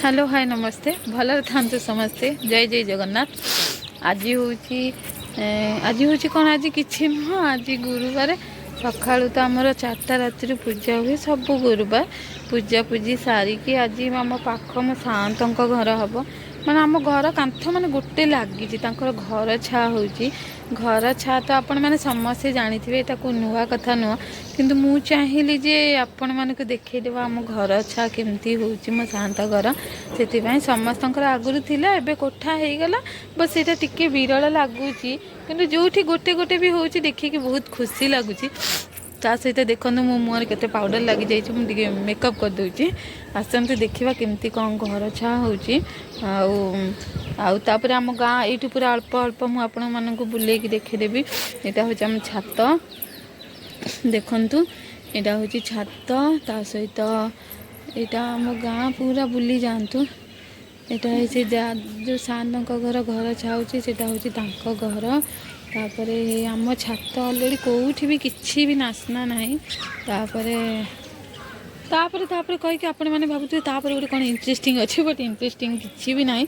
Hello, ହାଏ, ନମସ୍ତେ। ଭଲରେ ଥାନ୍ତୁ ସମସ୍ତେ। ଜୟ ଜୟ ଜଗନ୍ନାଥ। ଆଜି ହେଉଛି, ଆଜି ହେଉଛି କ'ଣ? ଆଜି କିଛି ନୁହଁ, ଆଜି ଗୁରୁବାର। ସକାଳୁ ତ ଆମର 4ଟା ରାତିରୁ ପୂଜା ହୁଏ ସବୁ ଗୁରୁବାର। ପୂଜା ପୂଜି ସାରିକି ଆଜି ଆମ ପାଖ ମୋ ସାଆନ୍ତଙ୍କ ଘର ହେବ। ମାନେ ଆମ ଘର କାନ୍ଥ ମାନେ ଗୋଟେ ଲାଗିଛି, ତାଙ୍କର ଘର ଛା ହେଉଛି। ଘର ଛା ତ ଆପଣମାନେ ସମସ୍ତେ ଜାଣିଥିବେ, ଏଟାକୁ ନୂଆ କଥା ନୁହଁ। କିନ୍ତୁ ମୁଁ ଚାହିଁଲି ଯେ ଆପଣମାନଙ୍କୁ ଦେଖେଇଦେବା ଆମ ଘର ଛା କେମିତି ହେଉଛି, ମୋ ସାଆନ୍ତ ଘର। ସେଥିପାଇଁ ସମସ୍ତଙ୍କର ଆଗରୁ ଥିଲା, ଏବେ କୋଠା ହେଇଗଲା। ବସ୍, ସେଇଟା ଟିକେ ବିରଳ ଲାଗୁଛି, କିନ୍ତୁ ଯେଉଁଠି ଗୋଟେ ଗୋଟେ ବି ହେଉଛି, ଦେଖିକି ବହୁତ ଖୁସି ଲାଗୁଛି। ତା ସହିତ ଦେଖନ୍ତୁ, ମୋ ମୁହଁରେ କେତେ ପାଉଡ଼ର ଲାଗିଯାଇଛି, ମୁଁ ଟିକେ ମେକଅପ୍ କରିଦେଉଛି। ଆସନ୍ତୁ ଦେଖିବା କେମିତି କ'ଣ ଘର ଛା ହେଉଛି। ଆଉ ତାପରେ ଆମ ଗାଁ ଏଇଠୁ ପୁରା ଅଳ୍ପ ଅଳ୍ପ ମୁଁ ଆପଣମାନଙ୍କୁ ବୁଲେଇକି ଦେଖେଇଦେବି। ଏଇଟା ହେଉଛି ଆମ ଛାତ। ଦେଖନ୍ତୁ, ଏଇଟା ହେଉଛି ଛାତ। ତା ସହିତ ଏଇଟା ଆମ ଗାଁ, ପୁରା ବୁଲି ଯାଆନ୍ତୁ। ଏଇଟା ହେଇଛି ଯେଉଁ ସାନଙ୍କ ଘର, ଘର ଛାଉଛି, ସେଇଟା ହେଉଛି ତାଙ୍କ ଘର। ତାପରେ ଆମ ଛାତ ଅଲରେଡ଼ି କେଉଁଠି ବି କିଛି ବି ନାସ୍ନା ନାହିଁ। ତାପରେ କହିକି ଆପଣମାନେ ଭାବୁଥିବେ ତାପରେ ଗୋଟେ କ'ଣ ଇଣ୍ଟରେଷ୍ଟିଂ ଅଛି, ବଟ୍ ଇଣ୍ଟରେଷ୍ଟିଂ କିଛି ବି ନାହିଁ,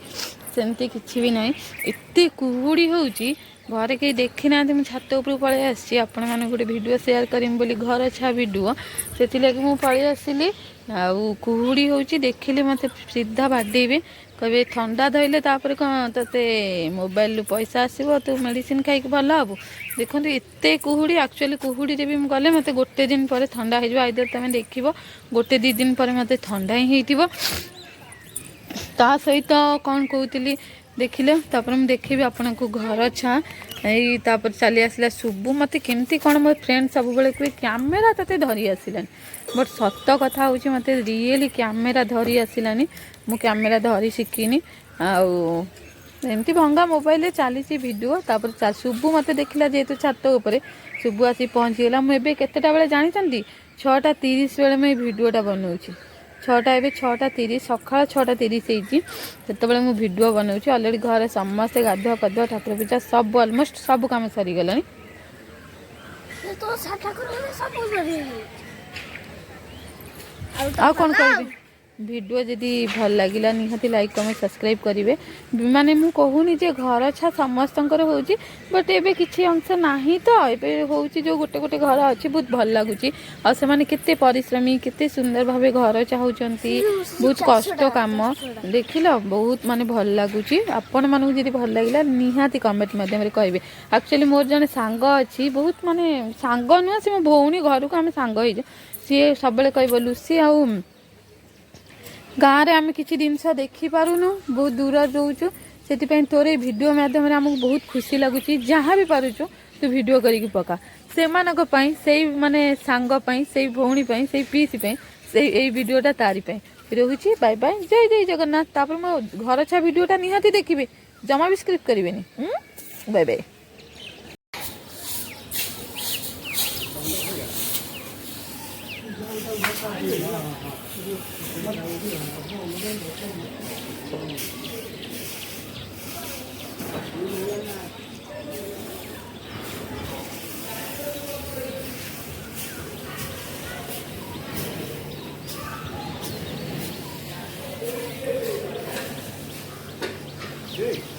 ସେମିତି କିଛି ବି ନାହିଁ। ଏତେ କୁହୁଡ଼ି ହେଉଛି, ଘରେ କେହି ଦେଖିନାହାନ୍ତି। ମୁଁ ଛାତ ଉପରକୁ ପଳେଇ ଆସିଛି ଆପଣମାନଙ୍କୁ ଗୋଟେ ଭିଡ଼ିଓ ସେୟାର କରିମି ବୋଲି, ଘର ଛା ଭିଡ଼ିଓ, ସେଥିଲାଗି ମୁଁ ପଳେଇ ଆସିଲି। ଆଉ କୁହୁଡ଼ି ହେଉଛି, ଦେଖିଲେ ମୋତେ ସିଧା ବାଡ଼େଇବେ, କହିବେ ଥଣ୍ଡା ଧଇଲେ ତାପରେ କ'ଣ ତୋତେ ମୋବାଇଲରୁ ପଇସା ଆସିବ, ତୁ ମେଡ଼ିସିନ ଖାଇକି ଭଲ ହେବୁ? ଦେଖନ୍ତୁ, ଏତେ କୁହୁଡ଼ି। ଆକ୍ଚୁଆଲି କୁହୁଡ଼ିରେ ବି ମୁଁ ଗଲେ ମୋତେ ଗୋଟେ ଦିନ ପରେ ଥଣ୍ଡା ହେଇଯିବ। ଆଇଦର ତୁମେ ଦେଖିବ, ଗୋଟେ ଦୁଇ ଦିନ ପରେ ମୋତେ ଥଣ୍ଡା ହିଁ ହେଇଥିବ। ତା ସହିତ କ'ଣ କହୁଥିଲି ଦେଖିଲେ, ତାପରେ ମୁଁ ଦେଖିବି ଆପଣଙ୍କୁ ଘର ଛା। ଏଇ ତାପରେ ଚାଲି ଆସିଲା ସୁବୁ। ମୋତେ କେମିତି କ'ଣ ମୋ ଫ୍ରେଣ୍ଡ ସବୁବେଳେ କୁହେ, କ୍ୟାମେରା ତୋତେ ଧରି ଆସିଲାନି। ବଟ୍ ସତ କଥା ହେଉଛି, ମୋତେ ରିଏଲି କ୍ୟାମେରା ଧରି ଆସିଲାନି। ମୁଁ କ୍ୟାମେରା ଧରି ଶିଖିନି ଆଉ ଏମିତି ଭଙ୍ଗା ମୋବାଇଲରେ ଚାଲିଛି ଭିଡ଼ିଓ। ତାପରେ ସୁବୁ ମୋତେ ଦେଖିଲା ଯେହେତୁ ଛାତ ଉପରେ, ସୁବୁ ଆସି ପହଞ୍ଚିଗଲା। ମୁଁ ଏବେ କେତେଟା ବେଳେ ଜାଣିଛନ୍ତି? 6:30 ବେଳେ ମୁଁ ଏଇ ଭିଡ଼ିଓଟା ବନାଉଛି। 6ଟା, ଏବେ 6:30, ସକାଳ 6:30 ହେଇଛି, ସେତେବେଳେ ମୁଁ ଭିଡ଼ିଓ ବନାଉଛି। ଅଲରେଡ଼ି ଘରେ ସମସ୍ତେ ଗାଧୁଆ ପାଧୁଆ, ଠାକୁର ପୂଜା ସବୁ ଅଲମୋଷ୍ଟ ସବୁ କାମ ସରିଗଲାଣି। ତ ଠାକୁର ସବୁ ସରିଯାଇଛି। ଆଉ କ'ଣ କହିବି? ଭିଡ଼ିଓ ଯଦି ଭଲ ଲାଗିଲା, ନିହାତି ଲାଇକ୍, କମେଣ୍ଟ, ସବସ୍କ୍ରାଇବ୍ କରିବେ। ମାନେ ମୁଁ କହୁନି ଯେ ଘର ଛା ସମସ୍ତଙ୍କର ହେଉଛି, ବଟ୍ ଏବେ କିଛି ଅଂଶ ନାହିଁ ତ ଏବେ ହେଉଛି। ଯେଉଁ ଗୋଟେ ଗୋଟେ ଘର ଅଛି, ବହୁତ ଭଲ ଲାଗୁଛି। ଆଉ ସେମାନେ କେତେ ପରିଶ୍ରମୀ, କେତେ ସୁନ୍ଦର ଭାବେ ଘର ଚାହୁଁଛନ୍ତି, ବହୁତ କଷ୍ଟ କାମ। ଦେଖିଲ, ବହୁତ ମାନେ ଭଲ ଲାଗୁଛି। ଆପଣମାନଙ୍କୁ ଯଦି ଭଲ ଲାଗିଲା, ନିହାତି କମେଣ୍ଟ ମାଧ୍ୟମରେ କହିବେ। ଆକ୍ଚୁଆଲି ମୋର ଜଣେ ସାଙ୍ଗ ଅଛି, ବହୁତ ମାନେ ସାଙ୍ଗ ନୁହଁ, ସେ ମୋ ଭଉଣୀ ଘରକୁ ଆମେ ସାଙ୍ଗ ହେଇଛୁ। ସିଏ ସବୁବେଳେ କହିବ, ଲୁସି, ଆଉ ଗାଁରେ ଆମେ କିଛି ଜିନିଷ ଦେଖିପାରୁନୁ, ବହୁତ ଦୂରରେ ରହୁଛୁ, ସେଥିପାଇଁ ତୋର ଏଇ ଭିଡ଼ିଓ ମାଧ୍ୟମରେ ଆମକୁ ବହୁତ ଖୁସି ଲାଗୁଛି। ଯାହା ବି ପାରୁଛୁ ତୁ ଭିଡ଼ିଓ କରିକି ପକା। ସେମାନଙ୍କ ପାଇଁ, ସେଇ ମାନେ ସାଙ୍ଗ ପାଇଁ, ସେଇ ଭଉଣୀ ପାଇଁ, ସେଇ ପିଇସି ପାଇଁ, ସେଇ ଏଇ ଭିଡ଼ିଓଟା ତାରି ପାଇଁ ରହୁଛି। ବାଇ ବାଇ, ଜୟ ଜୟ ଜଗନ୍ନାଥ। ତାପରେ ମୋ ଘର ଛା ଭିଡ଼ିଓଟା ନିହାତି ଦେଖିବେ, ଜମା ବି ସ୍କିପ୍ କରିବେନି। Bye bye. Hey.